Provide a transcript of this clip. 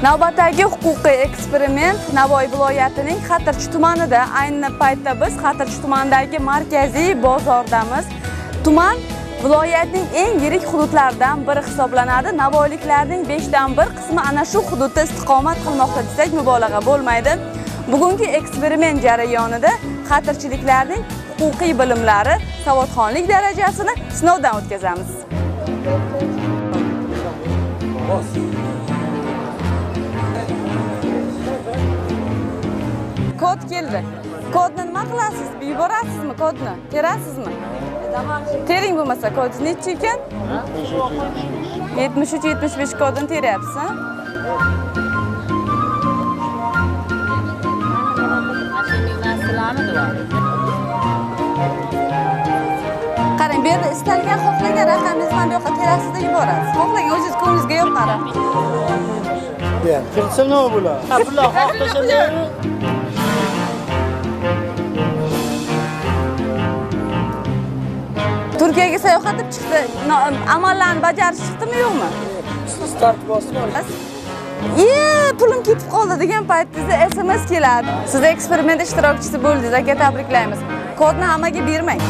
Navbatdagi huquqiy eksperiment Navoiy viloyatining Xatirchi tumanida. Ayni paytda biz Xatirchi tumanidagi markaziy bozordamiz. Tuman viloyatning eng yirik hududlaridan biri hisoblanadi. Navoiyliklarning 5 dan 1 qismi ana shu hududda istiqomat qilmoqda desak mubolag'a bo'lmaydi. Bugungi eksperiment jarayonida xatirchiliklarning huquqiy bilimlari, savodxonlik darajasini sinovdan o'tkazamiz. Kod keldi. Kodni nima qilasiz? Yuborasizmi kodni? Terasizmi? Tering bo'lmasa kod nechi ekan? 73 75 kodini teryapsiz, ha? Qarang, bu yerda istalgan xohlagan raqamingizni mana bu yoqqa terasizda yuborasiz. Xohlagan o'zingiz ko'nglingizga yoqqan. Kiritsa nima bo'ladi? Pullar xohlasa. Turkiyaga sayohat deb chiqdi. Amallarni bajarish chiqdimi yo'qmi? Start bosib. Pulim ketib qoldi degan paytingizda SMS keladi. Siz eksperiment ishtirokchisi bo'ldingiz, aka, tabriklaymiz. Kodni hammaga bermang.